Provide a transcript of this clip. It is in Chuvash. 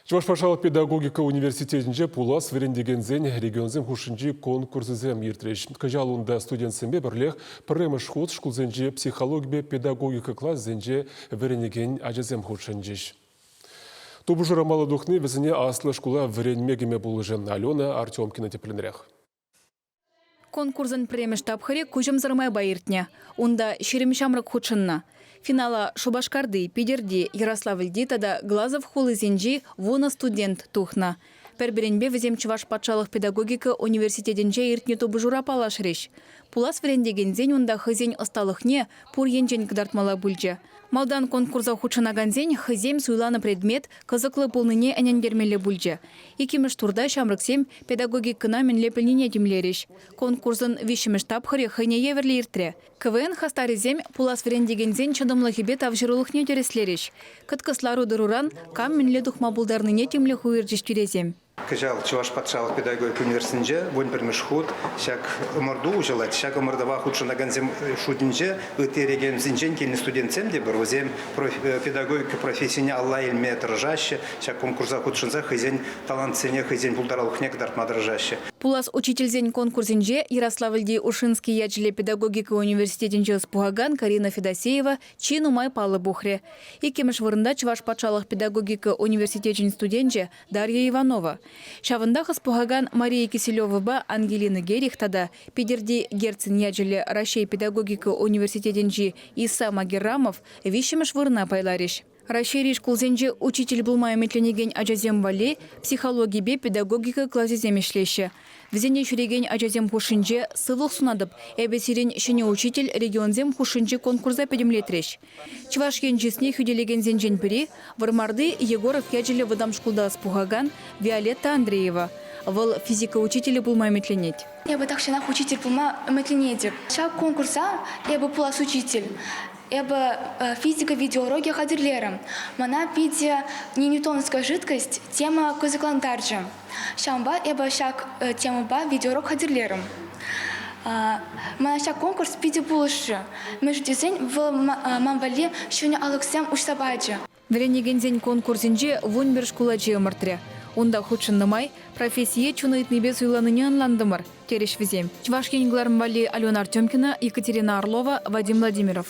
Чӑваш патшалӑх педагогика университетӗнче пулас вӗрентекенсен регионсем хушшинчи конкурсӗсем иртрӗҫ. Кӑҫал унта студентсемпе пӗрлех пӗрремӗш хут шкулсенчи психологипе педагогика класӗсенче вӗренекен ачасем хутшӑнчӗҫ. Тупӑшура мала тухни вӗсене аслӑ шкула вӗренме кӗме пулӑшӗ. Алена Артемкина тӗплӗнрех. Конкурсӑн пӗрремӗш тапхӑрӗ куҫӑмсӑр майпа иртнӗ. Унта 20 ҫамрӑк хутшӑннӑ. Финала Шупашкарти, Питӗрти, Ярославльти тата Глазов хулисенчи вунӑ студент тухнӑ. Пӗр-пӗринпе вӗсем Чӑваш патшалӑх педагогика университетӗнче иртнӗ тупӑшура паллашрӗҫ. Пулас вӗрентекенсен унта хӑйсен ӑсталӑхне пур енчен кӑтартмалла пулчӗ. Малтан конкурса хутшӑнакансен хӑйсем суйланӑ предмет кӑсӑклӑ пулнине ӗнентермелле пулчӗ. Иккӗмӗш турта ҫамрӑксем педагогикӑна мӗнле пӗлнине тимлерӗҫ. Конкурсӑн виҫҫӗмӗш тапхӑрӗ хӑйне евӗрлӗ иртрӗ. КВН хастарӗсем пулас вӗрентекенсен чӑтӑмлӑхӗпе тавҫӑрулӑхне тӗрӗслерӗҫ. Кӑткӑс лару-тӑруран кам мӗнле тухма пултарнине тимлӗх уйӑрчӗҫ тӳресем. Кӑҫал Чӑваш патшалӑх педагогика университетӗнче 11-мӗш хут ҫак ӑмӑрту уҫӑлать. Ҫак ӑмӑртӑва хутшӑнакансем шутӗнче ытти регионсенчен килнӗ студентсем те пур. Вӗсем педагогика профессине алла илме тӑрӑшаҫҫӗ. Ҫак конкурса хутшӑнса хӑйсен талантсене, хӑйсен пултарулӑхне кӑтартма тӑрӑшаҫҫӗ. Пулас учительсен конкурсӗнче Ярославльти Ушинский ячӗллӗ педагогика университетӗнче ӑс пухакан Карина Федосеева чи нумай паллӑ пухрӗ. Иккӗмӗш вырӑнта Чӑваш патшалӑх педагогика университечӗн студенчӗ Дарья Иванова. Ҫавӑнтах ӑс пухакан Мария Киселевӑпа Ангелина Герих тата Питӗрти Герцен ячӗллӗ Раҫҫей педагогика университетӗнчи Иса Магеррамов виҫҫӗмӗш вырӑна пайларӗҫ. Раҫҫейри шкулсенче учитель пулма ӗмӗтленекен ачасем валли психологипе педагогика класӗсем ӗҫлеҫҫӗ. Вӗсене ҫӳрекен ачасем хушшинче Сывлӑх сунатӑп, эпӗ сирӗн ҫӗнӗ учитель регионсем хушшинчи конкурса пӗтӗмлетрӗҫ. Чӑваш Ен чысне хӳтӗлекенсенчен пӗри, Вӑрмарти Егоров ячӗллӗ вӑтам шкулта ӑс пухакан Виолетта Андреева. Вӑл физика учителӗ пулма ӗмӗтленет. Эпӗ тахҫанах учитель пулма ӗмӗтленетӗп. Ҫак конкурса эпӗ пулас учитель. Эпӗ физика видеоурокӗ хатӗрлерӗм. Мана питӗ неньютоновская жидкость тема кӑсӑклантарчӗ. Ҫавӑнпа эпӗ ҫак темӑпа видеоурок хатӗрлерӗм. Мана ҫак конкурс питӗ пулӑшрӗ. Мӗншӗн тесен вӑл ман валли ҫӗнӗ алӑксем уҫса пачӗ. Вӗренекенсен конкурсӗнче 11 шкул ачи ӑмӑртрӗ. Унта хутшӑннӑ май профессие чун ыйтнипе суйланине ӑнлантӑмӑр, терӗҫ вӗсем. Чӑваш Ен кӑларӑм валли Алена Артемкина, Екатерина Орлова, Вадим Владимиров.